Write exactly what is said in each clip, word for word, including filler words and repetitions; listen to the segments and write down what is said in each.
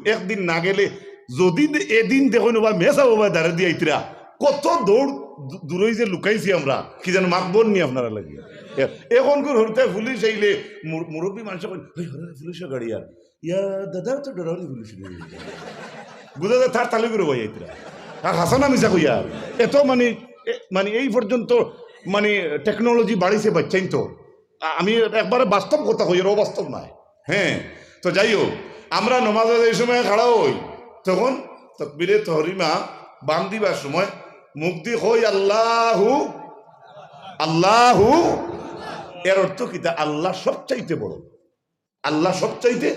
একদিন না গেলে যদি দে-, এদিন দেখইন ওবা মেসাব ওবা দারে দিয়া আইতরা, কত দৌড় দু-, দূরই যে লুকাইছি আমরা, কি যেন মাতবো নি আপনারা লাগি। এ-, এখন করে হরতে পুলিশ আইলে মুর-, মুরব্বী মানুষে কইন, "ওই হরে পুলিশের গাড়ি আর, ইয়া দাদা তো ডরানি পুলিশ নিয়ে।" বুঝা যায় তার তালে করে ভাই আইতরা। আর হাসানা মিছা কইয়া আর। এত মানে, এ-, মানে এই পর্যন্ত মানে টেকনোলজি বাড়িছে বাচ্চাইন তো। আ-, আমি একবারে বাস্তব কথা কই, এর অবাস্তব নাই। হ্যাঁ, তো যাই হোক, আমরা নমাজে যে সময় খাড়া হই, তখন তকবিরে তহরিমা বান্দিবার সময় মুখ দি কই আল্লাহু, আল্লাহু, এর অর্থ কিতা? আল্লাহ সবচাইতে বড়, আল্লাহ সবচাইতে,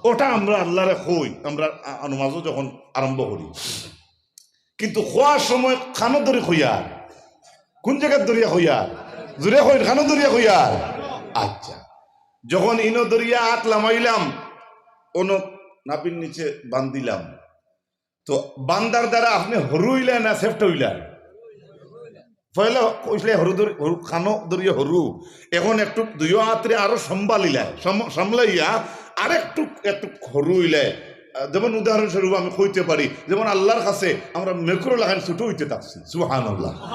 ওটা আমরা আল্লাহরে কই, আমরা আ-, নমাজও যখন আরম্ভ করি। কিন্তু কওয়ার সময় কানো ধরি কইয়ার, কোন জাগাত ধরিয়া কইয়ার? জোরে কইন, কানো ধরিয়া কইয়ার? আচ্ছা, যখন ইনো ধরিয়া আত লামাইলাম, অনো নাভির নিচে বান্দিলাম, তো বান্দার দ্বারা আপনে হুরু অইলা না সেফটা অইলা? পয়লা কইছলে হুরু ধরি-, হুরু, কানো ধরিয়া হুরু, এখন একটু দুইও আতরে আরো সম্ভালিলায়, সম-, সামলাইয়া আরেকটু, একটু হুরু অইলায়। আহ, যেমন উদাহরণস্বরূপ আমি কইতে পারি, যেমন আল্লাহর কাছে আমরা মেঘর লাখান ছোট অইতে থাকছি, সুবহানাল্লাহ।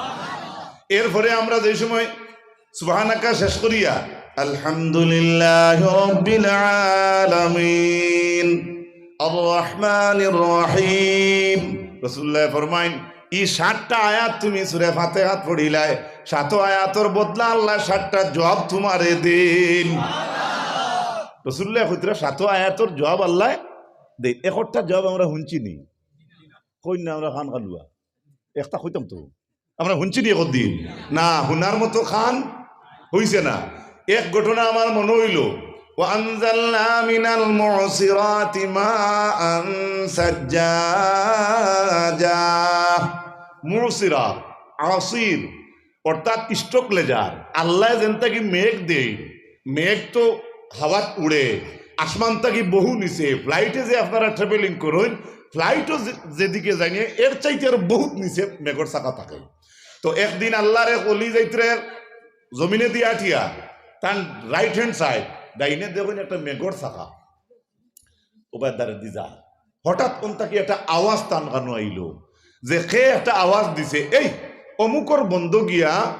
এরপরে আমরা যে সময় সুবহানাকা শেষ করিয়া আলহামদুলিল্লাহি রাব্বিল আলামিন, আর রহমানির রহিম, রাসূলুল্লাহ ফরমাইন, ই সাতটা আয়াত তুমি সূরা ফাতিহাত পড়িলায়, সাত আয়াতর বদলা আল্লাহ সাতটা জবাব তুমারে দেইন। রাসূলুল্লাহ কইতরা সাত আয়াতর জবাব আল্লাহ দেইন। একটা জবাব আমরা হুনছি নি? কইন না আমরা কান কালুয়া। একটা কইতাম তো। আমরা হুনছি নি একদিন? না, হুনার মতো কান হইছে না। এক ঘটনা আমার মনো অইলো, "ওয়া আনজালনা মিনাল মুসিরাতি মাআন সাজ্জাজা।" মুসিরা, আসির, অর্থাৎ স্ট্রোক লেজার। আল্লায় যেন থাকি মেঘ দেইন, মেঘ তো হাওয়াত উড়ে, আসমান থাকি বহু নিচে। ফ্লাইটে যে আপনারা ট্রাভেলিং করইন, ফ্লাইটও যে-, যেদিকে যাইন, এর চাইতে আরো বহুত নিচে মেঘর চাকা থাকে। তো একদিন আল্লাহর এক ওলি যাইতরা জমিনে দিয়া আটিয়া, তান রাইট হ্যান্ড সাইড, ডাইনে দেখইন একটা মেঘর চাকা, ওবার দ্বারে দি যা। হঠাৎ অন থাকি একটা আওয়াজ তান কানো আইলো, যে কে একটা আওয়াজ দিছে, "এই অমুকর বন্দো গিয়া,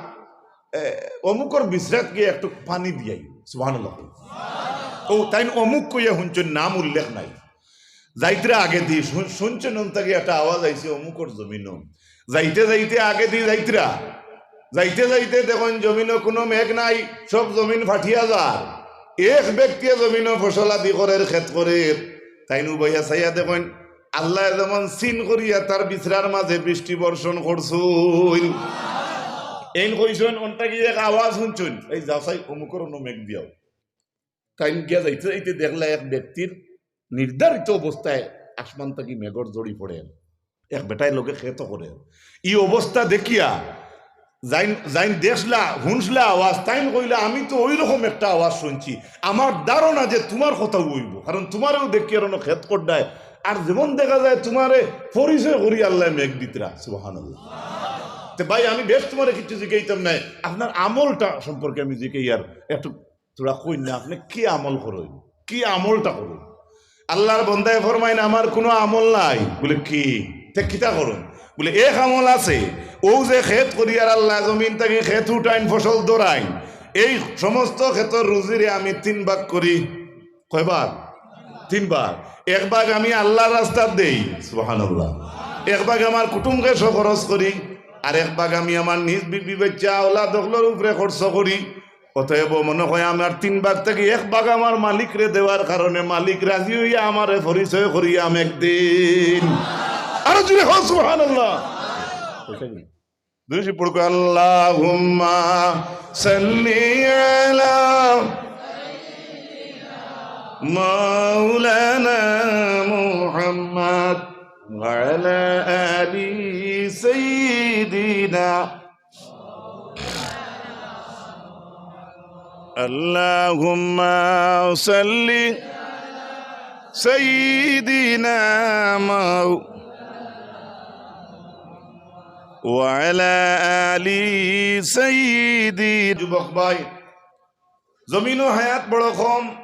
এ, অমুকর বিছরাত গিয়া একটু পানি দিয়াই।" সুবহানাল্লাহ। ও তাইন অমুক কইয়া হুনছইন, নাম উল্লেখ নাই। যাইতরা আগেদি, হুন-, হুনছইন অন থাকি একটা আওয়াজ আইছে অমুকর জমিনো। যাইতে যাইতে আগেদি যাইতরা, যাইতে যাইতে দেখইন জমিনো কুনু মেঘ নাই, সব জমিন ফাটিয়া যার। এক ব্যক্তিয়ে জমিনো ফসল আদি করের, খেত করের। তাইন উবাইয়া চাইয়া দেখইন, আল্লায় যেমন সিন করিয়া তার বিছরার মাঝে বৃষ্টি বর্ষণ করছইন। এইন কইছইন, অন থাকি এক আওয়াজ হুনছইন, "এই যাও চাই অমুকর অনো মেঘ দিয়াও।" তাইন গিয়া যাইতে যাইতে দেখলা এক ব্যক্তির নির্ধারিত অবস্থায় আসমান থাকি মেঘর ঝড়ি পড়ের, এক বেটায় লগে খেত করের। ই অবস্থা দেখিয়া যাইন, যাইন দেখলা, হুনছলা আওয়াজ, তাইন কইলা, "আমি তো ওই রকম একটা আওয়াজ হুনছি, আমার ধারণা যে তুমার কথাউ অইবো, কারণ তুমারেও দেখিয়ার অনো খেত কররায়, আর যেমন দেখা যায় তুমারে পরিচয় করি আল্লায় মেঘ দিতরা।" সুবহানাল্লাহ। তে ভাই, আমি বেশ তুমারে কিচ্ছু জিকাইতাম নায়, আপনার আমলটা সম্পর্কে আমি জিকাইয়ার একটু। তোরা কইন না, আপনে কি আমল করইন? কি আমলটা করইন? আল্লাহর বন্দায় ফরমাইন, "আমার কুনু আমল নাই।" বুলে, "কি? তে কিতা করইন?" বুলে, "এক আমল আছে, অউ যে খেত করিয়ার আল্লায় জমিন থাকি খেত উঠাইন, ফসল ধরাইন, এই সমস্ত খেতর রুজিরে আমি তিন ভাগ করি।" কয় ভাগ? তিন ভাগ। এক ভাগ আমি আল্লাহর রাস্তাত দেই, সুবহানাল্লাহ। এক ভাগ আমার কুটুম খেশো খরচ করি, আর এক ভাগ আমি আমার নিজ বিবি বাইচ্চা আওলাদ অকলর উপরে খরচ করি। অতএব মনো কয় আমার তিন ভাগ থাকি এক ভাগ আমার মালিকরে দেওয়ার কারণে মালিক রাজি অইয়া আমারে পরিচয় করিয়াম একদিন। আরো জোরে কও সুবহানাল্লাহ। দুরুদ শরিফ পড়ো, আল্লাহুম্মা সাল্লি আলা মাওলানা মুহাম্মদ ওয়া আলা আলি সাইয়্যিদিনা اللهم صل سيدنا مو-، وعلى آل سيدنا। যুবক ভাই, জমিনো হায়াত বড় কম,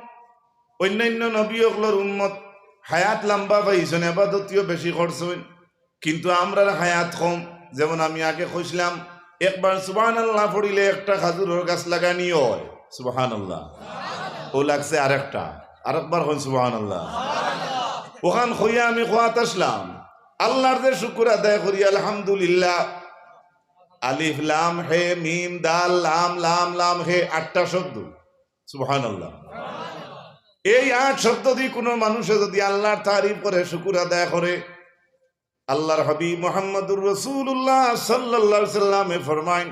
অন্যান্য নবী অকলর উম্মত হায়াত লম্বা পাইছইন, এবাদতিও বেশি করছইন, কিন্তু আমরার হায়াত কম। যেমন আমি আগে কইছিলাম, একবার সুবহানাল্লাহ পড়িলে একটা খাজুরর গাছ লাগানি অয়। সুবহানাল্লাহ। অউ লাগছে আরেকটা, আরেকবার কইন সুবহানাল্লাহ। অখান কইয়া আমি কওয়াত আসলাম, আল্লাহর যে শুকুর আদায় করি, আলহামদুলিল্লাহ, আলিফ লাম হে মিম দাল লাম লাম লাম হে, আটটা শব্দ। সুবহানাল্লাহ। এই আট শব্দ দি কুনু মানুষে যুদি আল্লাহর তারিফ করে, শুকুর আদায় করে, আল্লাহর হাবিব মুহাম্মদুর রাসূলুল্লাহ সাল্লাল্লাহু আলাইহি ওয়াসাল্লামে ফরমাইন,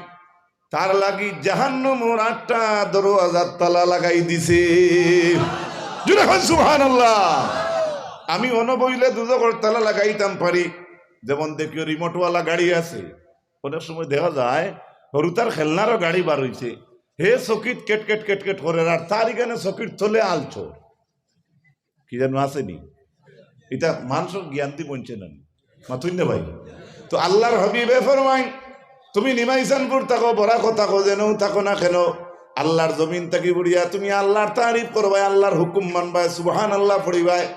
তার লাগি জাহান্নামর আটটা দরওয়াজার তালা লাগাই দিছে। জুরে কইন সুবহানাল্লাহ। আমি অনো বইলে দুজখর তালা লাগাইতাম পারি। যেমন দেখিও রিমোটওয়ালা গাড়ি আছে, অনেক সময় দেখা যায় হুরুতার খেলনারও গাড়ি বার অইছে, হে চকিত কেট কেট কেট কেট করের, আর তার ইখানে চকির তলে আলচর। কি যেন আছে নি? ইতা মানষর জ্ঞান দি বনছে না নি? মাতুইন না ভাই। তো আল্লাহর হাবিবে ফরমাইন, তুমি নিমাইশানপুর থাকো, বরাকো থাকো, যেনউ থাকো না কেন, আল্লাহর জমিন থাকি উঠিয়া তুমি আল্লাহর তারিফ করবায়, আল্লাহর হুকুম মানবায়, সুবহানাল্লাহ পড়িবায়,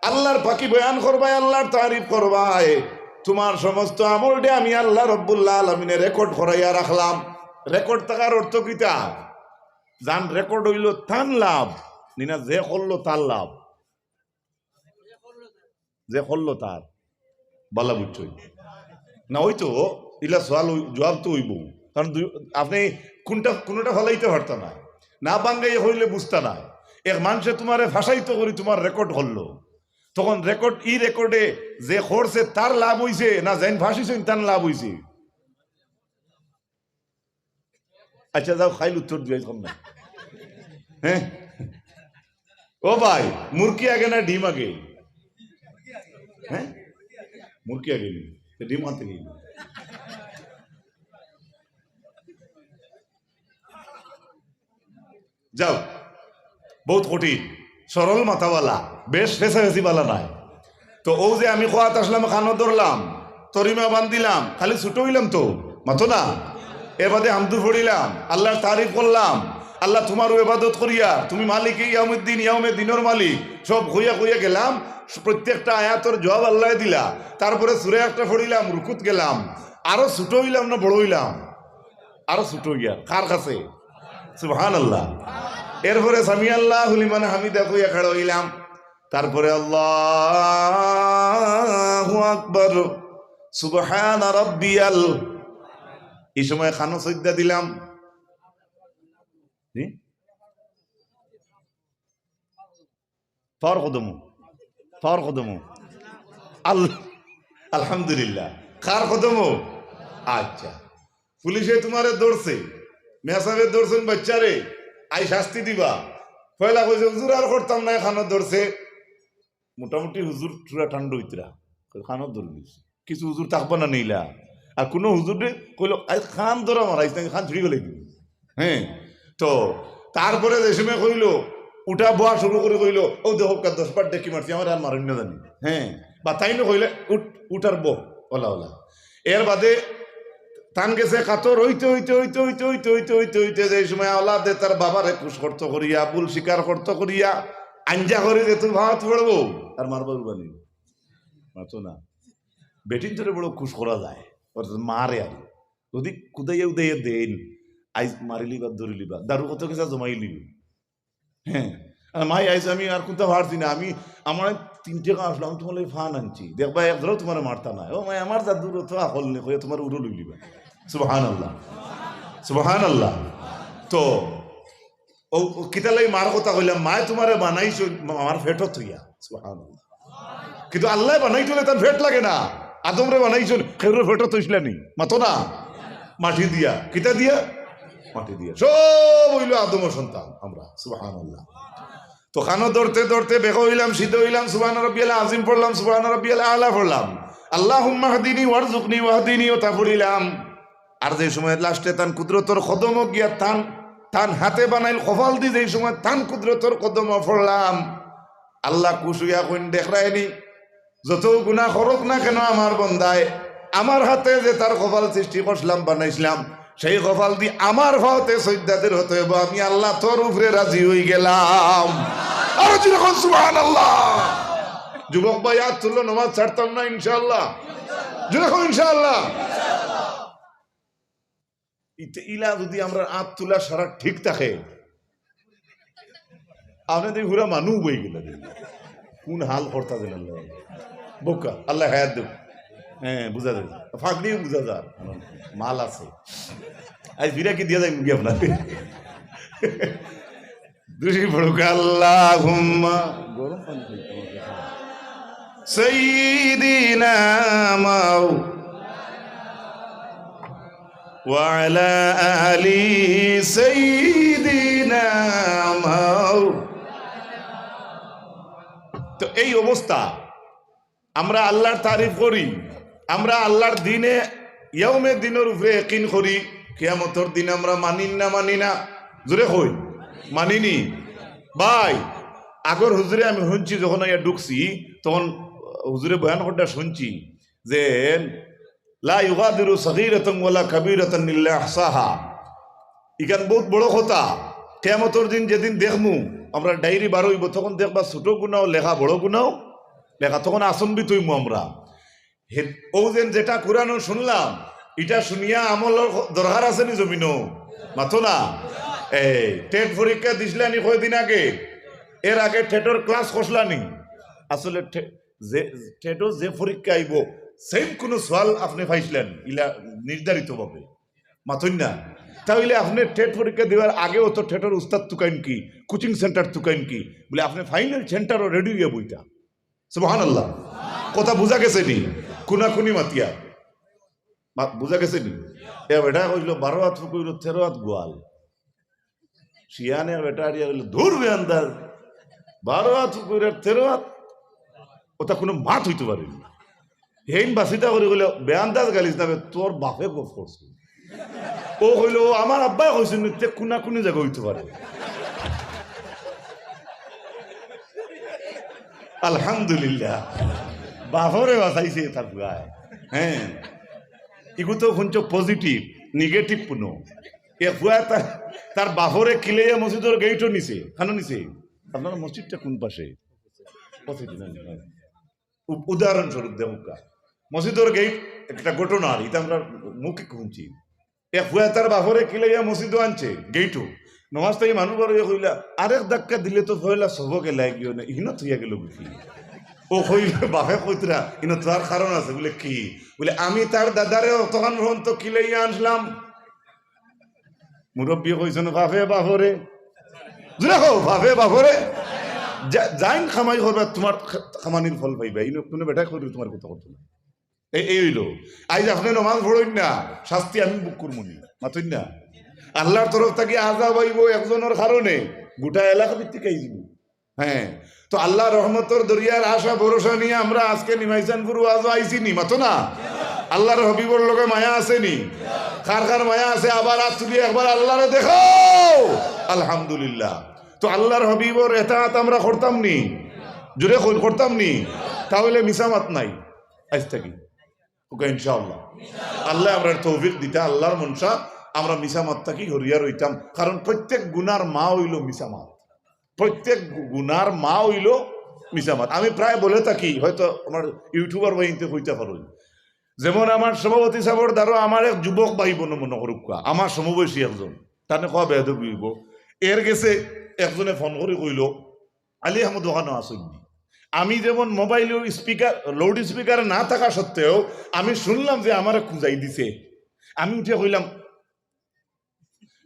আল্লাহর পাকি বয়ান করবায়, আল্লাহর তারিফ করবায়। তুমার সমস্ত আমলরে আমি আল্লাহ রব্বুল আলামিনে রেকর্ড করাইয়া রাখলাম। রেকর্ড থাকার অর্থ কিতা? যান রেকর্ড অইলো তান লাভ, নি না যে করলো তার লাভ। যে করলো তার। বালা বুঝছইন না? অউ তো ইলা সওয়াল অই-, জুয়াব তো অইবো। কারণ দুই, আপনে কুনটা, কুনুটা ফালাইতা পারতা নায়, না ভাঙ্গাইয়া কইলে বুঝতা নায়। এক মানষে তুমারে ফাঁসাইতো করি তুমার রেকর্ড করলো, তখন রেকর্ড, ই রেকর্ডে যে করছে তার লাভ অইছে না যেইন ফাঁসিছইন তান লাভ অইছে? আচ্ছা, যাও, খাইল উত্তর দিবায় কম না। হ্যাঁ? ও ভাই, মুরগি আগে না ডিম আগে? হ্যাঁ? মুরগি আগে নি? তো ডিম আনতে গিয়ে। যাও, বউত কঠিন, সরল মাথাওয়ালা, বেশ ফেসাফেসি বালা নায়। তো অউ যে আমি কওয়াত আসলাম, কানো ধরলাম, তরিমা বান্ধিলাম, খালি ছুটো অইলাম তো, মাতো না? এর বাদে হামদু পড়িলাম, আল্লাহর তারিফ করলাম, আল্লাহ তুমারও ইবাদত করিয়ার, তুমি মালিকে ইয়াউমিদ্দিন, ইয়াউমে দিনর মালিক, সব কইয়া কইয়া গেলাম, প্রত্যেকটা আয়াতর জুয়াব আল্লায় দিলা। তারপরে সূরা একটা পড়িলাম, রুকুত গেলাম, আরো ছুটো অইলাম না বড় অইলাম? আরো ছুটো অইয়া কার কাছে? সুবহানাল্লাহ। এরপরে সামি আল্লাহু লিমান হামিদা কইয়া খাড়া অইলাম, তারপরে আল্লাহু আকবার, সুবহানা রাব্বিয়াল। ই সময় কানো সইজদা দিলাম। জি? পাওর কদমো, পাওর কদমো। আল-, আলহামদুলিল্লাহ। কার কদমো? আচ্ছা, পুলিশে তুমারে ধরছে, মেসাবে ধরছইন বাইচ্চারে, আই শাস্তি দিবা। পয়লা কইছে, "হুজুর, আর করতাম না, কানো ধরছে।" মোটামুটি হুজুর থুড়া ঠান্ডা অইতরা, কানো ধরলিস। কিছু হুজুর থাকবা না নিলা, আর কুনু হুজুররে কইলো, "আই কান ধরা মারাইস না, কান ছুড়ি ফালাই দিমু।" হ্যাঁ, তো তারপরে যে সময় কইলো, উঠা বওয়া শুরু করি কইলো, "অউ দেখউক্কা, দশ বার ডেকি মারছি, আমারে আর মারইন না জানি।" হ্যাঁ, বা তাইনও কইলে, "উঠ, উঠ আর বও, অলা অলা।" এর বাদে তান গেছে কাতর অইতে অইতে অইতে অইতে অইতে অইতে অইতে অইতে যে সময় আওলাদে তার বাবারে খুশ করতো করিয়া, ভুল স্বীকার করতো করিয়া, আঞ্জা করি যে তুই ভাত পড়বো, আর মারবা উরবা নি, মাতো না। বেটিন্তরে বড় খুশ করা যায়, অর্থাৎ মারে আর। যুদি কুদাইয়া উদাইয়া দেইন, আইজ মারিলিবা, ধরিলিবা, দারু কত কিতা জমাইলিবা। হ্যাঁ, আর মাই আইজ আমি আর কুনতা পারছি না, আমি, আমার তিন টেকা আসলো, আমি তুমার লাগি পান আনছি, দেখবায় একজরাও তুমারে মারতা নায়। ও মাই, আমার জাদুর অত আকল নি, কইয়া তুমার উরো লইলিবা। সুবহানাল্লাহ, সুবহানাল্লাহ। তো অউ, অউ কিতার লাগি মার কথা কইলাম, মায় তুমারে বানাইছইন আমার পেটো থইয়া। সুবহানাল্লাহ। কিন্তু আল্লায় বানাইছইন, তান পেট লাগে না। আদমরে বানাইছইন, কেউরর পেটো থইছলা নি? মাতো না। মাটি দিয়া। কিতা দিয়া? মাটি দিয়া। সব অইলো আদমর সন্তান আমরা। সুবহানাল্লাহ। তো কানো ধরতে ধরতে বেকা অইলাম, সিধা অইলাম, সুবহান রাব্বিয়াল আজিম পড়লাম, সুবহান রাব্বিয়াল আলা পড়লাম, আল্লাহুম্মা হদিনি ওয়ারজুকনি ওয়াহদিনি অতা পড়িলাম। আর যে সময় লাস্টে তান কুদরতর কদমো গিয়া তান, তান হাতে বানাইল কপাল দি, যেই সময় তান কুদরতর কদমো পড়লাম, আল্লাহ খুশ অইয়া কইন, "দেখরায়নি, যত গুনাহ করউক না কেন আমার বন্দায়, আমার হাতে যে তার কপাল সৃষ্টি করছিলাম, বানাইছিলাম, সেই কপাল দি আমার পাওতে সইজদা দের, অতএব আমি আল্লাহ তোর উপরে রাজি অইগেলাম।" আরো জোরে কউন সুবহানাল্লাহ। যুবক ভাই, আত তুলো, নমাজ ছাড়তাম না ইনশাআল্লাহ। জোরে কও ইনশাআল্লাহ। ইতে ইলা যুদি আমরার আত তুলা সারা ঠিক থাকে, আপনে তো পুরা মানু অইগেলা। কুন হাল করতা দিলেন আল্লাহ। বোকা, আল্লায় হায়াত দেউক। হ্যাঁ, বুঝা যায়। ফাগড়িও বুঝা যায়। মাল আছে। আইজ ফিরা কি দিয়া যাই মুখে আপনার। দুষি পড়ুক আল্লাহুম্মা। গরম পানি খাইতে হবে। সাইয়্যিদিনা মাও-, ওয়া আলা আলি সাইয়্যিদিনা মাও-, তো এই অবস্থা, আমরা আল্লাহর তারিফ করি, আমরা আল্লাহর দিনে ইয়াউমে দিনর উপরে একিন করি, কিয়ামতর দিন আমরা মানি না, মানি না? জোরে কই, মানিনি? ভাই, আগর হুজুরে আমি হুনছি, যখন আইয়া ঢুকছি, তখন হুজুরে বয়ান করতা হুনছি যে, "লা ইউগাদিরু সগীরাতান ওয়ালা কাবীরাতান ইল্লা আহসাহা।" ইখান বউত বড় কথা। কিয়ামতর দিন যেদিন দেখমু, আমরা ডায়েরি বার অইবো, তখন দেখবা ছোট গুনাও লেখা, বড় গুনাও লেখা, তখন আচম্বিত অইমু আমরা। হে, অউ যেন যেটা কুরআনো হুনলাম, ইটা হুনিয়া আমলর দরকার আছে নি জমিনো? মাতো না। এই টেট পরীক্ষা দিছলানি কয়দিন আগে, এর আগে টেটর ক্লাস করছলানি? আসলে টে-, যে টেটর যে পরীক্ষা আইবো, সেম কুনু সওয়াল আপনে পাইছলানি ইলা নির্ধারিতভাবে? মাতইন না। তাইলে আপনে টেট পরীক্ষা দিবার আগেও তো টেটর উস্তাদ তুকাইন কি, কোচিং সেন্টার তুকাইন কি, বুলে আপনে ফাইনাল সেন্টারও রেডি অইয়া বইতা। সুবহানাল্লাহ। কথা বুঝা গেছে নি? কুনাকুনি মাতিয়া। মা-, বুঝা গেছে নি? এ বেটা কইলো, "বারো আত ফুকুইরর তেরো আত গোয়াল।" শিয়ানে বেটা আরিয়া কইলো, "ধুর বেআন্দাজ, বারো আত ফুকুইরর তেরো আত, ওটা কুনু মাত অইতো পারে না।" হেইন বাসিতা করি কইলো, "বেআন্দাজ গালিস না বে, তোর বাফে গফ করছে।" ও কইলো, "ও আমার আব্বায় কইছইন, তে কুনাকুনি জাগা অইতো পারে।" আলহামদুলিল্লাহ, বাফরে বাঁচাইছে তার ফুয়ায়। হ্যাঁ, ইগু তো হুনছো পজিটিভ, নেগেটিভ কুনু। এ ফুয়ায় তার, তার বাফরে কিলাইয়া মসজিদর গেইটও নিছে। কানো নিছে? আপনার মসজিদটা কোন পাশে? পজিটিভ, হ্যাঁ। উ-, উদাহরণস্বরূপ দেখউক্কা, মসজিদর গেইট একটা ঘটনা, আর ইটা আমরা মুখে হুনছি। এক ফুয়ায় তার বাফরে কিলাইয়া মসজিদো আনছে, গেইটো। নমাজ থাকি মানুষ বার অইয়া কইলা, "আরেক ধাক্কা দিলে তো পয়লা সবকে লাগিও না, ইনো থইয়া গেল বুঝি।" ও কইল, বাফে কইতরা, "ইনো থওয়ার কারণ আছে।" বুলে, "কি?" বুলে, "আমি তার দাদারে অতখান পর্যন্ত কিলাইয়া আনছিলাম।" মুরব্বী কইছইন, "বাফে বাফরে।" জোরে কও, "বাফে বাফরে।" যা-, যাইন কামাই করবা, তুমার কামানির ফল পাইবা। ইনো কুনু বেটায় করি তুমার কথা করতো না। এই, এই অইলো। আইজ আপনে নমাজ পড়ইন না, শাস্তি আমি ভোগ করমুনি। মাতইন না। আল্লাহর তরফ থাকি আযাব আইবো একজনর কারণে, গোটা এলাকা ভিত্তিক আইযিবো। হ্যাঁ, তো আল্লাহর রহমতর দরিয়ার আশা ভরসা নিয়া আমরা আজকে নিমাইচানপুর ওয়াজো আইছি নি, মাতো না? আল্লাহর হাবিবর লগে মায়া আছে নি? কার কার মায়া আছে? আবার আত তুলি একবার আল্লাহরে দেখাও। আলহামদুলিল্লাহ। তো আল্লাহর হাবিবর এতাআত আমরা করতাম নি? জোরে কইন, করতাম নি? তাইলে মিছা মাত নাই। আইজ থাকি। ওকে, ইনশাআল্লাহ। আল্লায় আমরারে তৌফিক দিতা, আল্লাহর মনশা, আমরা মিছা মাত থাকি হরিয়া রইতাম। কারণ প্রত্যেক গুনার মা অইলো মিছা মাত। প্রত্যেক গু-, গুনার মা অইলো মিছা মাত। আমি প্রায় বলে থাকি, হয়তো আমার ইউটিউবার ভাইন্তে কইতা পারইন, যেমন আমার সভাপতি সাবর দ্বারা আমার এক যুবক ভাই বইন মনো করউক্কা, আমার সমবয়সী একজন, তানে কওয়া বেয়াদবি অইবো। এর গেছে একজনে ফোন করি কইলো, "আলী আহমদ অখানো আছইন নি?" আমি যেমন মোবাইলো স্পিকার, লাউড স্পিকার না থাকা সত্ত্বেও আমি হুনলাম যে আমারে খুঁজাই দিছে। আমি উঠিয়া কইলাম,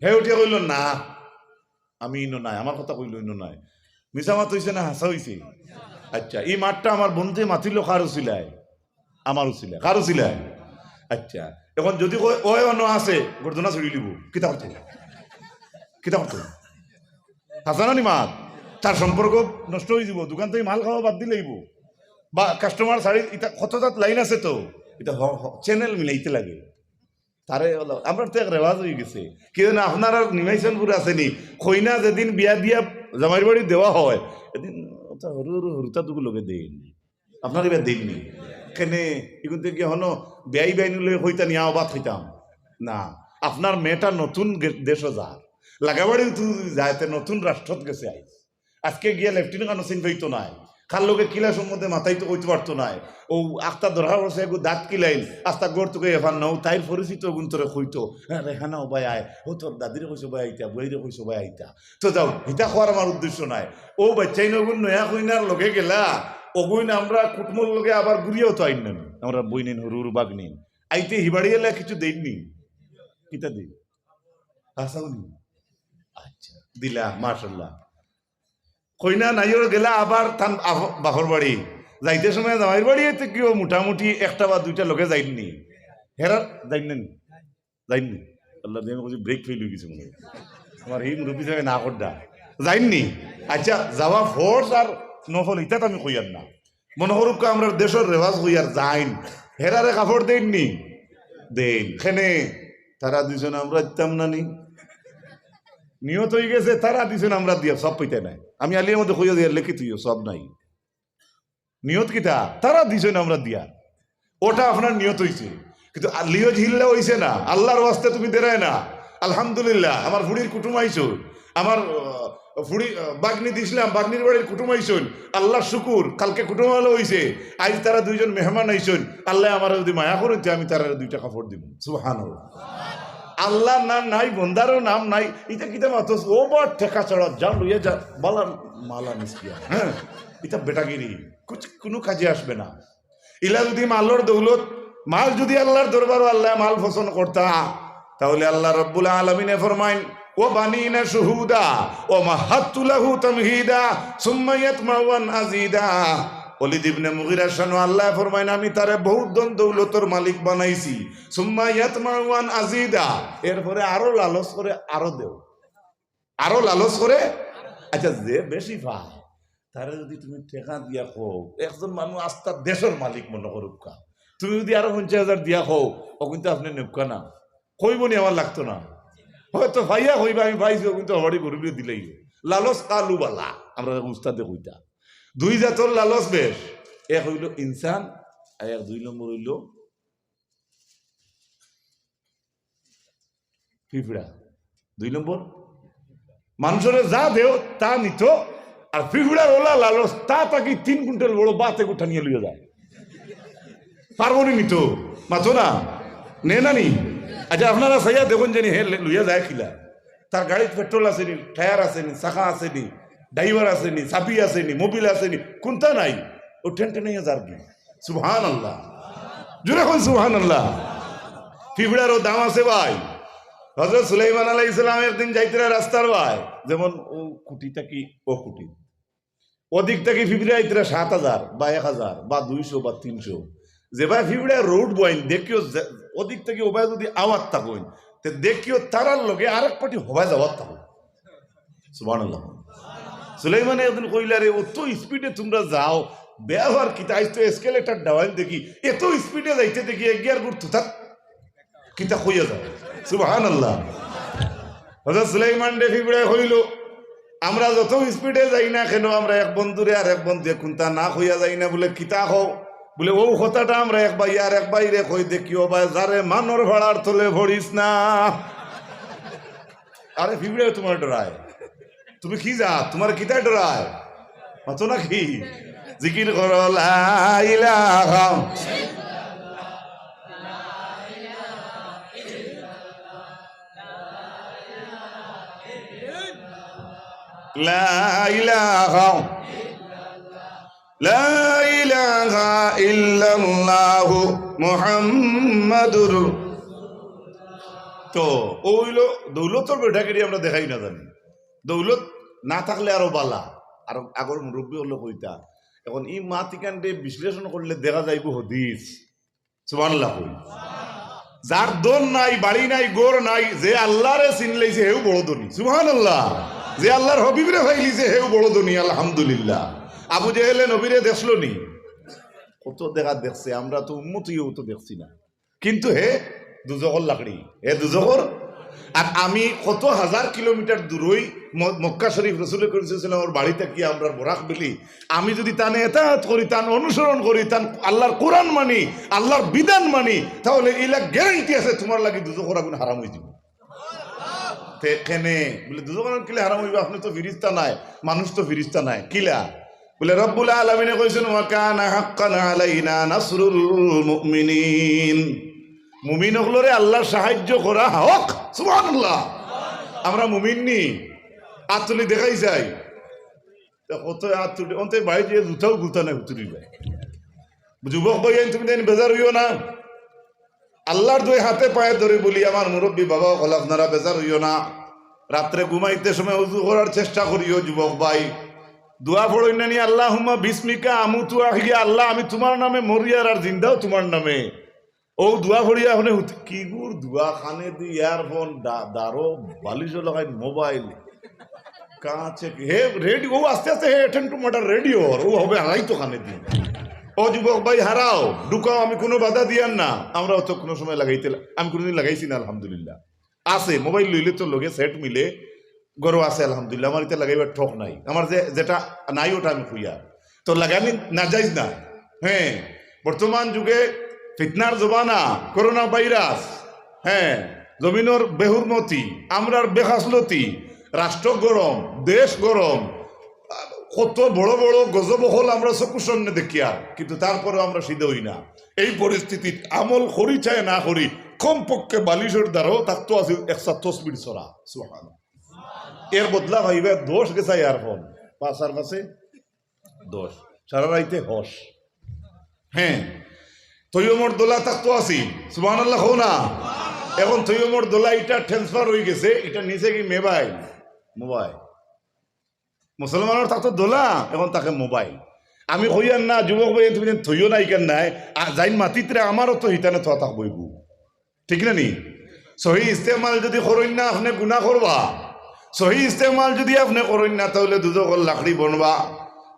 হে উঠিয়া কইলো, "না, আমি ইনো নাই।" আমার কথা কইলো, "ইনো নাই।" মিছা মাত অইছে না হাছা অইছে? আচ্ছা, ই মাতটা আমার বন্ধুয়ে মাতিলো কার উছিলায়? আমার উছিলায়। কার উছিলায়? আচ্ছা, এখন যদি কয়, "ওই অনো আছে", গর্দনা ছুড়ি লিবো। কিতা করতো? কিতা করতো? হাছা না নি মাত? তার সম্পর্ক নষ্ট অইযিবো, দোকান থাকি মাল খাওয়া বাদ দিলাইবো। বা কাস্টমার ছাড়ি, ইতা কত জাত লাইন আছে তো, ইতা হ-, হ-, চ্যানেল মিলাইতে লাগে। তারে অলা, আমরার তো এক রেওয়াজ অইগেছে। কি জানো, আপনারার নিমাইচানপুর আছে নি? কইনা যেদিন বিয়া দিয়া জামাইর বাড়ি দেওয়া হয়, এদিন ওটা হুরু হুরু হুরুতা দুগু লগে দেইন। আপনার ইবার দেইন নি? কেনে, ইগুনতে কি হনো বিয়াই বাইনু লগে কইতা নি, "আও ভাত খাইতাম"? না, আপনার মেয়েটা নতুন গে-, দেশো যার। লাগাবাড়ি তো যাইতে নতুন রাষ্ট্রত গেছে আইজ। আজকে গিয়া লেফটেন্যান্ট খানো চিন পাইতো নায়। তার লগে কিলা সম্বন্ধে মাতাইতো কইতো পারতো নায়। অউ আখতা দরকার পড়ছে, এগু দাঁত কিলাইল, আস্তা ঘর থাকি এফার নাও, তাইর পরিচিত অগুন তোরে কইতো, "হ্যাঁ, রেহানা, ও ভাই আয়, ও তোর দাদিরে কইছো ভাই আইতা, বুয়াইরে কইছো ভাই আইতা।" তো যাও, হিতা কওয়ার আমার উদ্দেশ্য নায়। অউ বাইচ্চাইন অগুন নয়া কইনার লগে গেলা, অগুন আমরা কুটুমর লগে আবার ঘুরিয়াও তো আইন না নি। আমরা বইনিন, হুরু হুরু বাগনিন। আইতে হিবাড়ি এলা কিছু দেইন নি? কিতা দেইন? হাছাউ নি? আচ্ছা, দিলা, মাশাআল্লাহ। কইনা নাইওর গেলা আবার তান আফ-, বাফর বাড়ি। যাইতে সময় জামাইর বাড়ি অইতে কিও মোটামুটি একটা বা দুইটা লগে যাইন নি? হেরা যাইন না নি? যাইন নি? আল্লাহ, আমি কইছি ব্রেক ফেইল অই গেছে মনে অয়। আমার হি মুরব্বি সাবে না করডা। যাইন নি? আচ্ছা, যাওয়া ফরজ আর নফল ইতা তো আমি কইয়ার না। মনো করুক্কা আমরার দেশর রেওয়াজ কইয়ার যাইন। হেরারে কাপড় দেইন নি? দেইন। কেনে? তারা দিছইন আমরা দিতাম না নি? নিয়ত অই গেছে, তারা দিছইন আমরা দিয়া, সব পাইতায় নায়। আমি আলিয়ার মধ্যে কইয়া দিয়া লেখি থইও, সব নাই। নিয়ত কিতা? তারা দিছইন আমরা দিয়া। ওটা আপনার নিয়ত অইছে। কিন্তু আ-, লিওজ হিল্লা অইছে না, আল্লাহর ওয়াস্তে তুমি দেরায় না। আলহামদুলিল্লাহ, আমার ফুড়ির কুটুম আইছইন, আমার, আহ, ফুড়ি, আহ, বাগনি দিছলাম, বাগনির বাড়ির কুটুম আইছইন, আল্লাহর শুকুর, কালকে কুটুম আলো অইছে, আইজ তারা দুইজন মেহমান আইছইন, আল্লায় আমারে যুদি মায়া করইন, তে আমি তারারে দুইটা কাপড় দিমু। সুবহানাল্লাহ। আল্লাহর নাম নাই, বন্দারও নাম নাই, ইতা কিতা মাতস? ও বা ঠেকা ছাড়া, যা লইয়া যা, বালা মালা নিস গিয়া। হ্যাঁ, ইতা বেটাগিরি, কুছ, কুনু কাজে আসবে না। ইলা যুদি মালর দৌলত, মাল যুদি আল্লাহর দরবারো আল্লায় মাল পছন্দ করতা, তাহলে আল্লাহ রাব্বুল আলামিনে ফরমাইন, "ওয়া বানিনা শুহুদা, ওয়া মাহাদতু লাহু তামহিদা, সুম্মা ইয়াতমাউ আন আজিদা।" ওলিদ ইবনে মুগিরা শানু আল্লায় ফরমাইন, "আমি তারে বহুত ধন দৌলতর মালিক বানাইছি, সুম্মা ইয়াতমাউ আন আজিদা, এরপরে আরো লালচ করে, আরো দেও।" আরো লালচ করে। আচ্ছা, যে বেশি পায়, তারে যুদি তুমি টেকা দিয়া কও, একজন মানুষ আস্তা দেশর মালিক মনো করুক্কা, তুমি যুদি আরো পঞ্চাশ হাজার দিয়া কও, ও কিন্তু আপনে নেউক্কা না, কইবো নি আমার লাগতো না, হয়তো পাইয়া কইবা, "আমি পাইছি, ও কিন্তু আমারে গরিবরে দিলাইবো।" লালচ কালু বালা, আমরা উস্তাদে কইতা। দুই জাতর লালচ বেশ, এক অইলো ইনসান, আর এক দুই নম্বর অইলো পিঁপড়া। দুই নম্বর, মানষরে যা দেও তা নিতো, আর পিঁপড়ার ওলা লালচ, তা থাকি তিন কুইন্টাল বড় বাত এগু টানিয়া লইয়া যায়। পারবো নি নিতো? মাতো না, নে না নি? আচ্ছা, আপনারা চাইয়া দেখইন জানি হে লে-, লইয়া যায় কিলা। তার গাড়িত পেট্রোল আছে নি, টায়ার আছে নি, চাকা আছে নি, ড্রাইভার আছে নি, চাবি আছে নি, মোবিল আছে নি, কুনতা নাই? ও টেন টেনাইয়া যার কি? সুবহানাল্লাহ। জোরে কইন সুবহানাল্লাহ। পিঁপড়ারও দাম আছে ভাই। হযরত সুলাইমান আলাইহিস সালাম একদিন যাইতরা রাস্তার ভাই, যেমন ও কুটি থাকি ও কুটি, ওদিক থাকি পিঁপড়া আইতরা সাত হাজার বা এক হাজার বা দুইশো বা তিনশো। যেবায় পিঁপড়ায় রোড বইন, দেখিও যে, ওদিক থাকি ওবায় যুদি আওয়াত থাকইন, তে দেখিও তারার লগে আরেক পাটি হবায় যাওয়াত থাকইন। সুবহানাল্লাহ। সুলাইমানে একদিন কইলা, "রে, অত স্পিডে তুমরা যাও, বেয়াবার কিতা, আইজ তো এসকেলেটর ডাওয়াইন দেখি, এত স্পিডে যাইতে দেখি এক গিয়ার গুড় তুতাত কিতা কইয়া যাও।" সুবহানাল্লাহ। হযরত সুলাইমানরে পিঁপড়ায় কইলো, "আমরা যত স্পিডে যাই না কেন, আমরা এক বন্ধুরে আর এক বন্ধুয়ে কুনতা না কইয়া যাই না।" বুলে, "কিতা কও?" বুলে, "অউ কথাটা আমরা এক ভাইয়ে আর এক ভাইরে কই দেখি, ও ভাই, যারে মানর ফাড়ার তলে পড়িস না।" আরে পিঁপড়ায় তুমারে ডরায়, তুমি কি জাত? তুমারে কিতায় ডরায়? মাতো না কি? জিকির করো, লা ইলাহা। লা ইলাহা। লা ইলাহা ইল্লাল্লাহু মুহাম্মাদুর। তো, অউ অইলো দৌলতর বেটাগিরি আমরা দেখাই না জানি। দৌলত না থাকলে আরো বালা। আর আগর মুরব্বি অকলে কইতা। এখন ই মাত ইখানরে বিশ্লেষণ করলে দেখা যাইবো হাদিস। সুবহানাল্লাহ কই। যার ধন নাই, বাড়ি নাই, ঘর নাই, যে আল্লাহরে চিনলাইছে, হেউ বড় ধনী। সুবহানাল্লাহ। যে আল্লাহর হাবিবরে পাইলিছে, হেউ বড় ধনী, আলহামদুলিল্লাহ। আবু জেহেলে নবীরে দেখলো নি? কত দেখা দেখছে, আমরা তো উম্মত অইয়াও তো দেখছি না। কিন্তু হে দুজখর লাকড়ি, হে দুজখর। আর আমি কত হাজার কিলোমিটার দূরই ম-, মক্কা শরীফ রসুল করিম সাল্লাল্লাহু আলাইহি ওয়াসাল্লামর বাড়ি থাকি আমরার বরাক ভ্যালি, আমি যুদি তানে এতাআত করি, তান অনুসরণ করি, তান আল্লাহর কোরআন মানি, আল্লাহর বিধান মানি, তাহলে ইলা গ্যারান্টি আছে তুমার লাগি দুজখর আগুন হারাম অইযিবো। তে কেনে? বুলে, "দুজখর আগুন কিলা হারাম অইবো? আপনে তো ফিরিস্তা নায়, মানুষ তো ফিরিস্তা নায়, কিলা?" বুলে রব্বুল আলামিনে কইছইন, "ওয়া কানা হাক্কান আলাইনা নাসরুল মুমিনিন।" মুমিন অকলরে আল্লার সাহায্য করা হক। সুবহানাল্লাহ। আমরা মুমিন নি? আত তুলি দেখাই যাই। তে কত আত তুলি, অন্তে ভাই যে জুতাও খুলতা না, হুতুরি ভাই। যুবক ভাইয়াইন, তুমি তাইন বেজার অইও না। আল্লার দুই হাতে পায়ে ধরি বলি, আমার মুরব্বি বাবা অকল, আপনারা বেজার অইও না। রাত্রে ঘুমাইতে সময় উজু করার চেষ্টা করিও যুবক ভাই। দোয়া পড়ইন না নি, "আল্লাহুম্মা বিসমিকা আমুতু ওয়া আহইয়া", আল্লাহ, আমি তুমার নামে মরিয়ার আর জিন্দাও তুমার নামে। অউ দোয়া পড়িয়া অখনে হুত-, কি গুর দোয়া, কানে দি ইয়ারফোন, দা-, দারো, বালিশো লাগাইন মোবাইল। কাছে কি? হে রেডিও, অউ আস্তে আস্তে হে attend to matter রেডিও, অউ হবে হারাই তো কানে দি। ও যুবক ভাই, হারাও, ঢুকাও, আমি কুনু বাধা দিয়ার না। আমরাও তো কুনু সময় লাগাইতে লা-, আমি কুনুদিন লাগাইছি না, আলহামদুলিল্লাহ। আছে, মোবাইল লইলে তো লগে সেট মিলে, ঘরো আছে, আলহামদুলিল্লাহ। আমার ইতা লাগাইবার ঠক নাই, আমার যে, যেটা নাই ওটা আমি খুইয়ার। তো লাগানি নাজাইজ না। হ্যাঁ, বর্তমান যুগে ফিতনার জমানা, করোনা ভাইরাস, হ্যাঁ, জমিনর বেহুরমতি, আমরার বেখাসলতি, রাষ্ট্র গরম, দেশ গরম, কত বড় বড় গজব অকল আমরা চকুর সামনে দেখিয়ার, কিন্তু তারপরেও আমরা সিধা অই না। এই পরিস্থিতিত আমল করি চাই না করি, কমপক্ষে বালিশর দারো থাকতো আছিল একশো তসবির ছড়া। সুবহানাল্লাহ। এর বদলা ভাইবা দশ গেছা ইয়ারফোন, পাঁচ আর পাঁচে দশ, সারা রাইতে হস। হ্যাঁ, তৈয়মর দোলা থাকতো আছি, সুবহানাল্লাহ কও না। এখন তৈয়মর দোলা ইটা ট্রান্সফার অই গেছে, ইটা নিছে কি মেবাইল, মোবাইল। মুসলমানর থাকতো দোলা, এখন থাকে মোবাইল। আমি কইয়ার না, যুবক ভাই, তুমি যেন থইও না ইখান নাই, আর যাইন মাতিতরা আমারও তো হিতানে থা থাকবো ইগু। ঠিক না নি? সহি ইস্তেমাল যদি করইন না, আপনে গুনা করবা। সহি ইস্তেমাল যদি আপনে করইন না, তাহলে দুজখর লাকড়ি বনবা।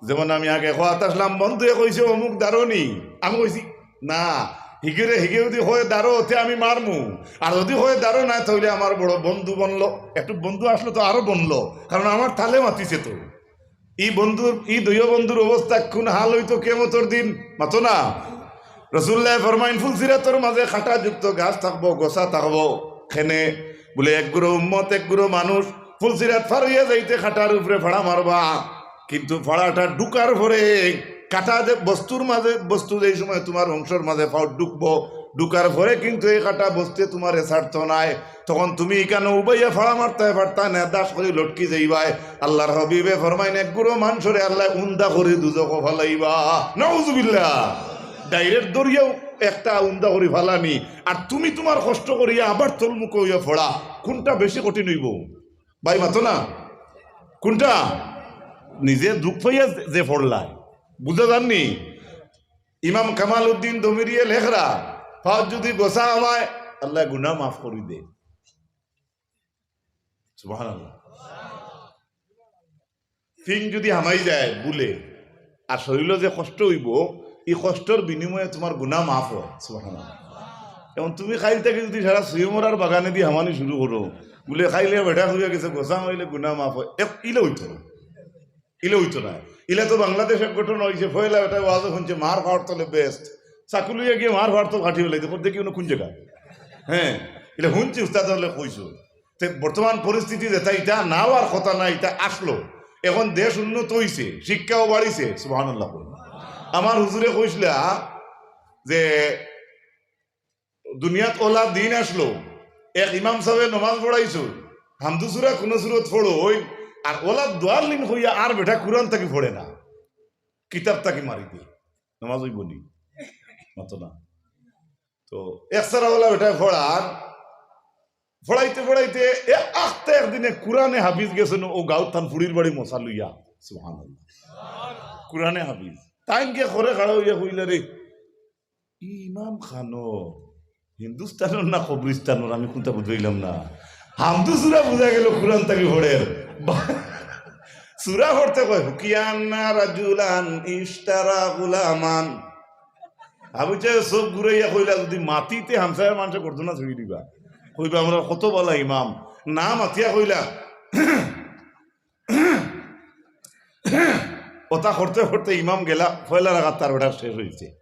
যেমন আমি আগে কওয়াত আসলাম, বন্ধুয়ে কইছে, "অমুক দারো নি।" আমি কইছি, "না।" হিগেরে, হিগে যদি কয়, "দারো," তে আমি মারমু। আর যদি কয়, "দারো না," তাহলে আমার বড় বন্ধু বনলো। একটু বন্ধু আসলো তো আরো বনলো, কারণ আমার তালে মাতিছে তো। ই বন্ধুর, ই দুইও বন্ধুর অবস্থা কুন হাল অইতো কিয়ামতর দিন, মাতো না? রাসূলুল্লায় ফরমাইন, ফুলসিরাতর মাঝে কাঁটাযুক্ত গাছ থাকবো, গোছা থাকবো, কেনে বুলে এক গুরু উম্মত, এক গুরু মানুষ ফুলসিরাত ফার অইয়া যাইতে কাঁটার উপরে ফাড়া মারবা, কিন্তু ফাড়াটা ঢুকার পরে কাঁটা যে বস্তুর মাঝে, বস্তু যেই সময় তুমার অংশর মাঝে ফাও ঢুকবো, ঢুকার পরে কিন্তু এই কাঁটা বস্তুয়ে তুমারে ছাড়তো নায়। তখন তুমি ইখানো উবাইয়া ফাড়া মারতায় পারতায় না, দাস করি লটকি যাইবায়। আল্লার হাবিবে ফরমাইন, এক গুরু মানষরে আল্লায় উন্দা করি দুজখো ফালাইবা। নাউজুবিল্লাহ। ডাইরেক্ট ধরিয়াও একটা উন্দা করি ফালানি, আর তুমি তুমার কষ্ট করিয়া আবার তলমুখো অইয়া ফড়া, কুনটা বেশি কঠিন অইবো? ভাই মাতো না, কুনটা? নিজে দুখ পাইয়া যে, যে ফড়লায়, বুঝা যারনি? ইমাম কামাল উদ্দিন দমিরিয়ে লেখরা, ফাওত যদি গোছা হামায়, আল্লায় গুনা মাফ করি দে। সুবহানাল্লাহ। ফিং যদি হামাই যায় বুলে, আর শরীলো যে কষ্ট অইবো, ই কষ্টর বিনিময়ে তুমার গুনা মাফ অয়। সুবহানাল্লাহ। এখন তুমি কাইল থাকি যদি সারা সুয়মরার বাগানে দি হামানি শুরু করো, বুলে কাইলে বেটা অইয়া গেছে, গোছা হামাইলে গুনা মাফ অয়, এক ইলা অইতো না। ইলা অইতো না। ইলা তো বাংলাদেশ এক ঘটনা অইছে, পয়লা বেটায় ওয়াজো হুনছে, মার ফাওর তলে বেহেস্ত। চাকু লইয়া গিয়া মার ফাওর তল কাটি ফালাইছে, দেখি অনো কুন জাগা? হ্যাঁ, ইলা হুনছি, উস্তাদ অকলে কইছো। তে বর্তমান পরিস্থিতি যেটা, ইটা না অওয়ার কথা না, ইটা আসলো। এখন দেশ উন্নত অইছে, শিক্ষাও বাড়িছে, সুবহানাল্লাহ কইন। আমার হুজুরে কইছলা যে দুনিয়াত অলা দিন আসলো, এক ইমাম সাবে নমাজ পড়াইছইন, হামদু সুরা কুনু সুরত ফড়ইন, আর অলা দোয়ার লিন কইয়া আর বেটা কুরআন থাকি ফড়ে না, কিতাব থাকি মারি দে, নমাজ অইবো নি? মাতো না। তো এক সারা অলা বেটায় ফড়ার, ফড়াইতে ফড়াইতে এ-, আখতা একদিনে কুরআনে হাফিজ গেছইন, অউ গাউত তান ফুড়ির বাড়ি মশা লইয়া। সুবহানাল্লাহ। কুরআনে হাফিজ। তাইন গিয়া খরে খাড়া অইয়া কইলা, "রে, ই ইমাম খানো হিন্দুস্তানর না কবরিস্তানর, আমি কুনটা বুঝাইলাম না।" হামদু সুরা বুঝা গেল কুরআন থাকি ফড়ের। বা-, সুরা ফড়তে কয়, "হুকিয়ান্না রাজুলান ইশতারা গুলামান।" আবু চাই চোখ ঘুরাইয়া কইলা, "যদি মাতিতে হামসায়ার মানষে গর্দনা ছুড়ি দিবা, কইবা আমরা কত বালা ইমাম।" না মাতিয়া কইলা, অতা করতে করতে ইমাম গেলা, পয়লা রাকাত তার বেটার শেষ অইছে।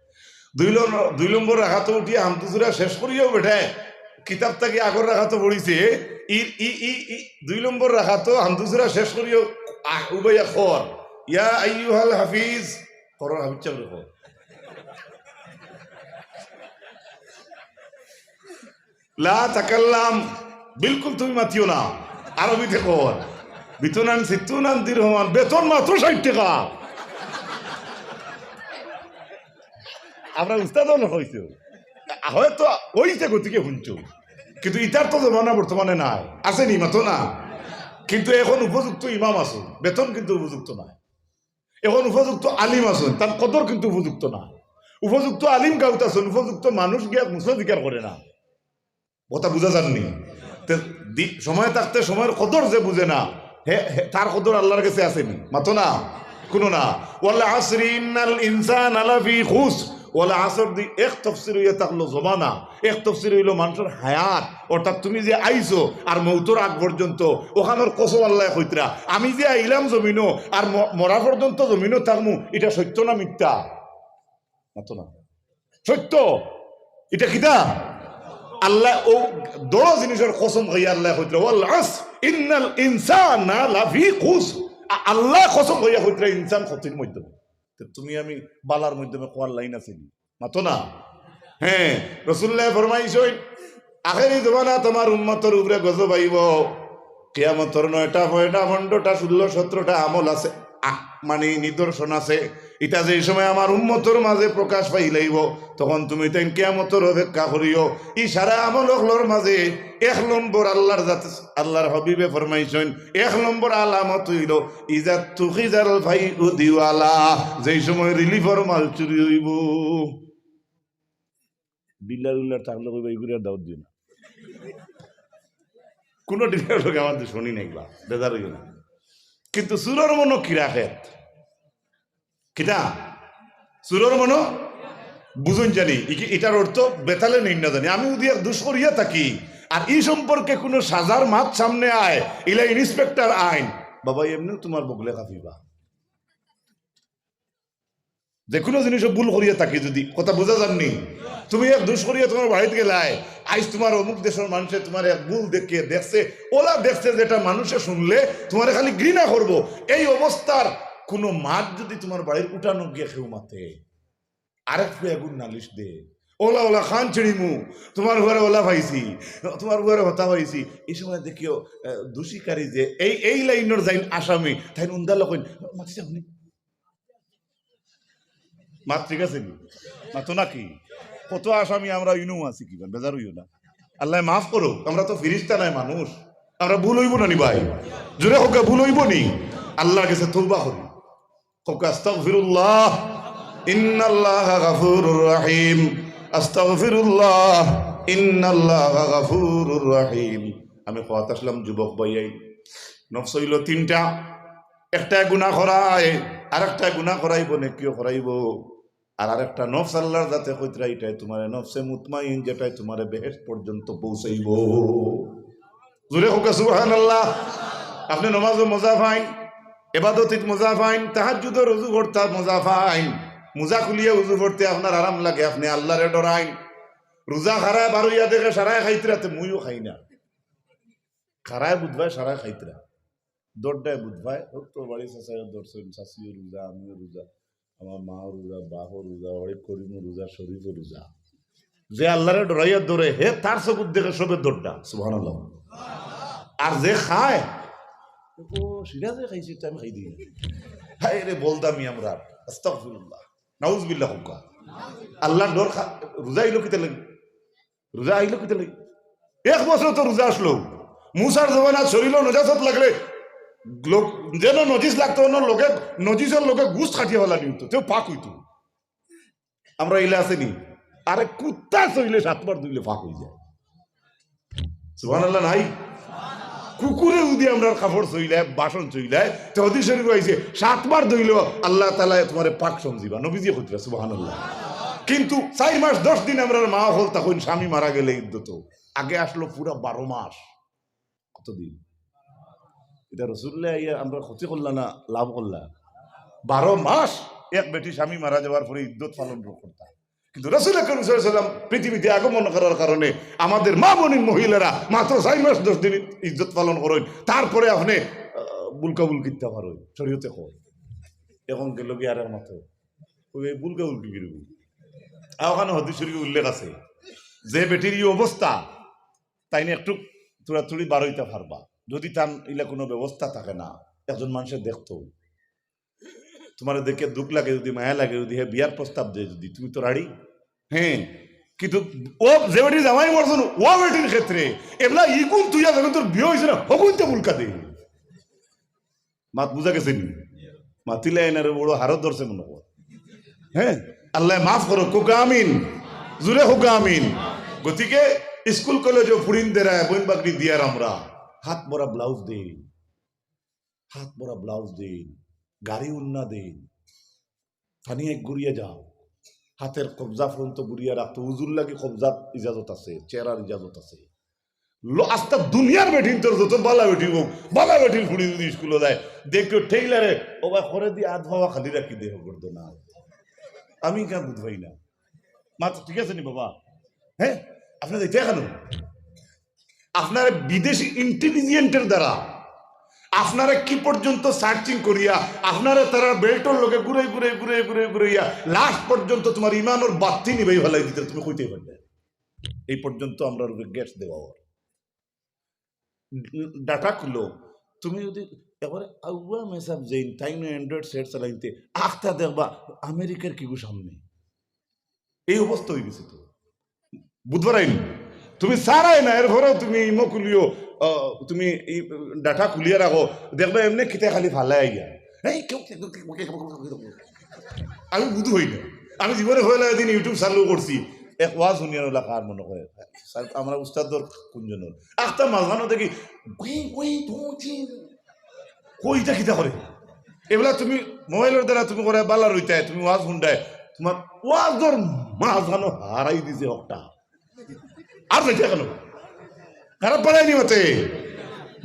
দুই লম-, দুই নম্বর রাকাতো উঠিয়া হামদু সুরা শেষ করিয়াও বেটায় কিতাব থাকি আগর রাকাতো ফড়িছে, ই, ই, ই, ই, দুই নম্বর রাকাতো হামদু সুরা শেষ করিয়াও আ-, উবাইয়া খর, ইয়া আইয়ুহাল হাফিজ, করর হাফিজ সাবরে কও। লা তাকাল্লাম, বিলকুল তুমি মাতিও না। আরবিতে কও, বিতুনান সিত্তুনান দিরহমান, বেতন মাত্র ষাইট টেকা। আমরা উস্তাদ অকলে কইছে, হয়তো অইছে গতিকে হুনছো, কিন্তু ইতার তো জমানা বর্তমানে নাই, আছে নি? মাতো না। কিন্তু এখন উপযুক্ত ইমাম আছে, বেতন কিন্তু উপযুক্ত নায়। এখন উপযুক্ত আলিম আছইন, তান কদর কিন্তু উপযুক্ত না। উপযুক্ত আলিম গাউত আছইন, উপযুক্ত মানুষ গিয়া মুসলা জিকার করে না। কথা বুঝা যার নি? তে দি-, সময় থাকতে সময়র কদর যে বুঝে না, হে, হে, তার কদর আল্লার গেছে আছে নি? মাতো না, কুনু না। ওয়াল আসরি ইন্নাল ইনসানা লাফি খুসর। ওয়াল আসর দি এক তফসির অইয়া থাকলো জমানা, এক তফসির অইলো মানষর হায়াত, অর্থাৎ তুমি যে আইছো আর মউতর আগ পর্যন্ত, অখানর কসম আল্লায় কইতরা। আমি যে আইলাম জমিনো আর ম-, মরা পর্যন্ত জমিনো থাকমু, ইটা সত্য না মিথ্যা? মাতো না। সত্য। ইটা কিতা? আল্লায় অউ দশ জিনিসর কসম খাইয়া আল্লায় কইতরা, "ওয়াল আসর ইন্নাল ইনসানা লাফি খুসর।" আ-, আল্লায় কসম খাইয়া কইতরা ইনসান ক্ষতির মাধ্যমে। তে তুমি আমি বালার মাধ্যমে কওয়ার লাইন আছে নি? মাতো না। হ্যাঁ, রসুল্লায় ফরমাইছইন, আখেরি জমানাত আমার উম্মতর উপরে গজব আইবো। কিয়ামতর নয়টা, পয়টা, পনরোটা, ষোলো, সতরোটা আমল আছে, আ, মানে নিদর্শন আছে। ইটা যেই সময় আমার উম্মতর মাঝে প্রকাশ পাইলাইবো, তখন তুমি তাইন কিয়ামতর অপেক্ষা করিও। ই সারা আমল অকলর মাঝে এক নম্বর আল্লার জাত, আল্লার হাবিবে ফরমাইছইন, এক নম্বর আলামত অইলো, ইজা তুখিজাল ফাইউ দিওয়ালা, যেই সময় রিলিফর মাল চুরি অইবো। ডিলার উলার থাকলে কইবা, "ইগুরে আর দাওয়াত দিও না।" কুনু ডিলার লগে আমার দুশমনি নাই বা, বেজার অইও না। কিন্তু চুরর মনো কিরা খেত? কিতা? চুরর মনো বুঝইন জানি, ইকি-, ইটার অর্থ বেতালে নেইন না জানি। আমি যদি এক দুষ করিয়া থাকি, আর ই সম্পর্কে কুনু সাজার মাত সামনে আয়, ইলা ইন্সপেক্টর আইন, বাবা, এমনেউ তুমার বগলে কাঁপিবা। যে কুনু জিনিসো ভুল করিয়া থাকি যদি, কথা বুঝা যার নি? তুমি এক দুষ করিয়া তুমার বাড়িত গেলায়, আইজ তুমার অমুক দেশর মানষে তুমার এক ভুল দেখে, দেখছে, অলা দেখছে যেটা মানষে হুনলে তুমারে খালি ঘৃণা করবো। এই অবস্থার কুনু মাত যদি তুমার বাড়ির উঠানো গিয়া কেউ মাতে, আরেক ফুয়া এগুর নালিশ দে, অলা অলা খান ছিড়িমু, তুমার ঘরে অলা পাইছি, তুমার ঘরে হতা পাইছি, ই সময় দেখিও, আহ, দোষীকারী যে এই, এই লাইনর যাইন আসামি, তাইন উন্দা লকইন, মাতিছে হুনি। মাত ঠিক আছে নি? মাতো নাকি? কত আসামি আমরা ইনো আছি, কিবা বেজার অইও না। আল্লায় মাফ করো, আমরা তো ফিরিস্তা নায়, মানুষ, আমরা ভুল অইবো না নি ভাই? জোরে কউক্কা, ভুল অইবো নি? আল্লার গেছে তওবা করি। কউক্কা, আস্তাগফিরুল্লাহ, ইন্নাল্লাহা গাফুরুর রাহিম। আস্তাগফিরুল্লাহ, ইন্নাল্লাহা গাফুরুর রাহিম। আমি কওয়াত আসলাম যুবক ভাইয়াইন, নফস অইলো তিনটা, একটায় গুনা করায়, আরেকটায় গুনা করাইবো, নেকিও করাইবো, আর আরেকটা নফস আল্লার জাতে কইতরা, ইটায় তুমারে নফসে মুতমাইন, যেটায় তুমারে বেহেশত পর্যন্ত পৌঁছাইবো। জোরে কউক্কা সুবহানাল্লাহ। আপনে নমাজো মজা পাইন, এবাদতিত মজা পাইন, তাহাজ্জুদর অজু করতা মজা পাইন, মুজা খুলিয়া অজু করতে আপনার আরাম লাগে, আপনে আল্লারে ডরাইন। রোজা খাড়ায় বারইয়া দেখে সারায় খাইতরা, তে মুইও খাই না। খাড়ায় বুধবায় সারায় খাইতরা, দরডায় বুধবায়, ও তো বাড়ি চাচাইও ধরছইন, চাচিও রোজা, আমিও রোজা, আমার মাও রোজা, বাপও রোজা, ওই করিমও রোজা, শরীফও রোজা। যে আল্লারে ডরাইয়া ধরে, হে তার চকুর দেখে সবে দরডা, সুবহানাল্লাহ। আর যে খায়, ও সিরাজে খাইছে, তো আমি খাই দিই। হায় রে, বলদামি আমরা, আস্তাগফিরুল্লাহ, নাউজুবিল্লাহ কউক্কা। আল্লার ডর খা-, রোজা আইলো কিতা লাগি? রোজা আইলো কিতা লাগি? এক বছর তো রোজা আসলো, মুসার জমানাত শরীলো নজাসত লাগলে লোক, যেন নজিস লাগতো, অন্য লোকে নজিসর লগে গোস্ত কাটিয়া ফালানি অইতো, তেউ পাক অইতো। আমরা ইলা আছে নি? আরে কুত্তা ছইলে সাতবার ধইলে পাক অইযায়। সুবহানাল্লাহ নাই? কুকুরে যদি আমরার কাপড় ছইলায়, বাসন ছইলায়, তে হাদিস শরীফো আইছে, সাতবার ধইলেও আল্লাহ তাআলায় তুমারে পাক সমঝিবা। নবীজিয়ে কইতরা, সুবহানাল্লাহ। কিন্তু চাইর মাস দশ দিন আমরার মা অকল তখন স্বামী মারা গেলে ইদ্দত। আগে আসলো পুরা বারো মাস। কতদিন? ইটা রসুল্লায় আইয়া আমরার ক্ষতি করলা না লাভ করলা? বারো মাস এক বেটি স্বামী মারা যাওয়ার পরে ইদ্দত পালন করতা। কিন্তু রসুল আকরাম সাল্লাল্লাহু আলাইহি ওয়াসাল্লাম পৃথিবীতে আগমন করার কারণে আমাদের মা বোনিন মহিলারা মাত্র চাইর মাস দশ দিন ইদ্দত পালন করইন, তারপরে আপনে, আহ, বুলকা বুলকিতা পারইন, শরীয়তে কয়। এখন গেল গিয়া আরেক মাতো। ওই বুলকা উলকি গিরবো। আর ওখানো হাদিস শরীফে উল্লেখ আছে, যে বেটির ই অবস্থা, তাইন একটু থুড়াথুড়ি বারইতা পারবা। যদি তান ইলা কুনু ব্যবস্থা থাকে না, একজন মানষে দেখতো, তুমারে দেখিয়া দুখ লাগে যদি, মায়া লাগে যদি, হে বিয়ার প্রস্তাব দেয় যদি, তুমি তো রাড়ি। হ্যাঁ, কিন্তু ও যে বেটি জামাই মরছইন, ও বেটির ক্ষেত্রে এবলা ইগুন তুইয়া যখন তোর বিয়া অইছে না, হগুনতে বুলকা দে। মাত বুঝা গেছে নি? মাতিলে এনারে বড় হারত ধরছে মনে হয়। হ্যাঁ, আল্লায় মাফ করো, কউক্কা আমিন, জুরে কউক্কা আমিন। গতিকে স্কুল কলেজো ফুড়িন্দেরায় বইন বাগড়ি দিয়ার আমরা হাত ভরা ব্লাউজ দেইন, হাত ভরা ব্লাউজ দেইন, গাড়ি উন্না দেইন, পানি এক ঘুরিয়া যাও, হাতের কবজা পর্যন্ত ঘুরিয়া রাখতো, উজুর লাগি কবজাত ইজাজত আছে, চেহারার ইজাজত আছে। লো, আস্তা দুনিয়ার বেটিন্তর যত বালা বেটি হোক, বালা বেটির ফুড়ি যদি স্কুলো যায়, দেখো ঠেইলারে, ও ভাই, করে দি আধ বাবা খালি রাখি দেহ করতো না। আমি কেন বুঝবাই না? মা তো ঠিক আছে নি বাবা? হ্যাঁ, আপনারা এটা কেন? আপনারা বিদেশি ইন্টেলিজেন্টের দ্বারা আপনারা কি পর্যন্ত সার্চিং করিয়া, আপনারা তারা বেল্টর লগে ঘুরে ঘুরে ঘুরে ঘুরে ঘুরাইয়া লাস্ট পর্যন্ত তুমার ইমানর বাত্তি নিবাই ফেলাই দিতে, তুমি কইতেই পারবে। এই পর্যন্ত আমরা উপরে গেট দেওয়া ওর। ডাটা খুলো, তুমি যদি একবারে আউয়া মেসাব যেইন, তাইন অ্যান্ড্রয়েড সেট চালাইতে, আখতা দেখবা আমেরিকার কিগু সামনে। এই অবস্থা হয়ে গেছে তো। বুধবার আইন, তুমি সারাই না, এরপরেও তুমি ইমো খুলিও, আহ, তুমি এই ডাটা খুলিয়া রাখো, দেখবে এমনি কিতা খালি ফালাই আইয়া। এই কেউ, কেউ, কেউ, কেউ, কেউ, কেউ, কেউ, কেউ। আমি বুধ হই না, আমি জীবনে হইলে দিন YouTube চালু করছি, এক ওয়াজ শুনিয়ার ওলা কার মনে হয়, স্যার, আমরা উস্তাদর কুঞ্জনর আখতা মাঝখানো দেখি গুই গুই টুচি, কই ইটা কিতা করে? এগুলা তুমি মোবাইলর দ্বারা তুমি করে বালা রইতায়, তুমি ওয়াজ শুনতায়, তোমার ওয়াজর মাঝখানো হারাই দিছে হকটা। আর যাইতে কেন? খারাপ পাড়ায় নি মাতে?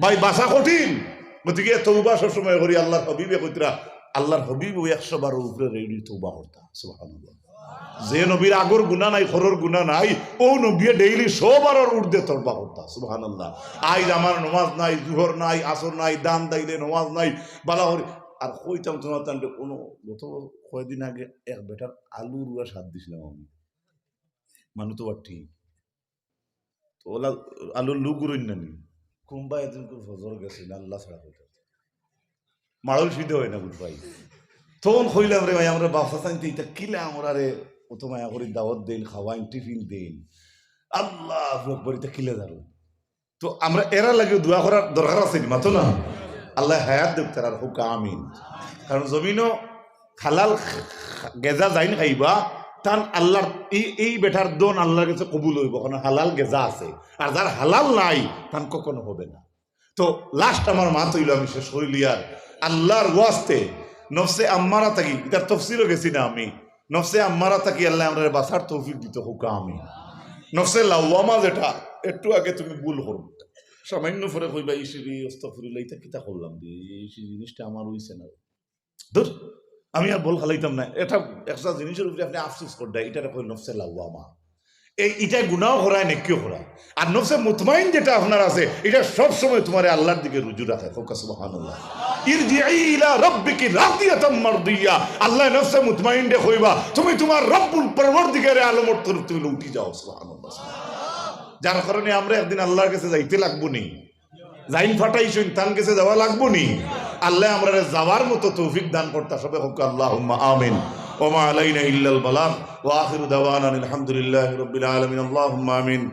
ভাই, বাঁচা কঠিন। গতিকে তৌবা সবসময় করি। আল্লাহর হাবিবে কইতরা, আল্লাহর হাবিব ওই একশো বারো উপরে রেডি তৌবা করতা। সুবহানাল্লাহ। যে নবীর আগর গুনাহ নাই, খরর গুনাহ নাই, ও নবী ডেইলি শো বারর ঊর্ধ্বে তওবা করতা। সুবহানাল্লাহ। আইজ আমার নমাজ নাই, জুহর নাই, আসর নাই, দান দাইলে নমাজ নাই, বালা করি। আর কইতাম তোমার তান্ডে কোনো গত কয়দিন আগে এক বেটার আলু রুয়া সাথ দিছিলাম আমি। মানু তো ঠিক। তো ওলা আলুর লু গুরুন নানি। কুম্বা এদিন করে ফজর গেছে না, আল্লাহ ছাড়া কইতে। মাড়ল সিদ্ধ হয় না, গুড ভাই। তখন কইলাম, "রে ভাই, আমরা বাফা চাইতে এটা কিলা আমরা রে, অত মায়া করি দাওয়াত দেন, খাওয়াইন, টিফিন দেন। আল্লাহু আকবার, এটা কিলা দারুণ।" তো আমরা এরা লাগে দোয়া করার দরকার আছে নি, মাতো না? আল্লাহ হায়াত দেব তারা, আর হোক আমিন। কারণ জমিনও হালাল খ-, খ-, গেজা যাইন খাইবা, তান আল্লাহর এই, এই বেটার দন আল্লাহর কাছে কবুল হইব, কারণ হালাল গেজা আছে। আর যার হালাল নাই, তান কখনো হবে না। তো লাস্ট আমার মাত হইল, আমি শেষ করিলি আর আল্লাহর ওয়াস্তে নফসে আম্মারা থাকি, এটার তফসিরও গেছি না আমি, নফসে আম্মারা থাকি আল্লাহ আমরা বাঁচার তৌফিক দিত হোক আমি। নফসে লাওয়ামা যেটা, একটু আগে তুমি ভুল করো, সামান্য পরে কইবা, "ইস রে, আস্তাগফিরুল্লাহ, এটা কিতা করলাম রে, এই জিনিসটা আমার হইছে না।" ধুর, আমি আর বল খালাইতাম না। এটা একটা জিনিসের উপরে আপনি আফসোস করবেন, এটারে কয় নফসে লাওয়ামা। এই, এটা গুনাও করায়, নেকিও করায়। আর নফসে মুতমাইন যেটা আপনার আছে, এটা সব সময় তোমারে আল্লাহর দিকে রুজু রাখে। কউক্কা সুবহানাল্লাহ। ইরজিই ইলা রাব্বিকি রাদিয়াতাম মারদিয়া। আল্লাহ নফসে মুতমাইনরে কইবা, "তুমি তোমার রব্বুল পরওয়ারদিগারে আলমর তরফ তুমি লৌটি যাও।" সুবহানাল্লাহ। যার কারণে আমরা একদিন আল্লাহর কাছে যাইতে লাগবো নি। যাইন ফাটাইছইন, তান গেছে যাওয়া লাগবো নি? আল্লাহ আমরারে যাওয়ার মতো তৌফিক দান করতা, সবে কউক্কা আল্লাহুম্মা আমিন। ওমা আলাইনা ইল্লাল বালাগ, ওয়া আখিরু দাওয়ানা আলহামদুলিল্লাহি রাব্বিল আলামিন। আল্লাহুম্মা আমিন।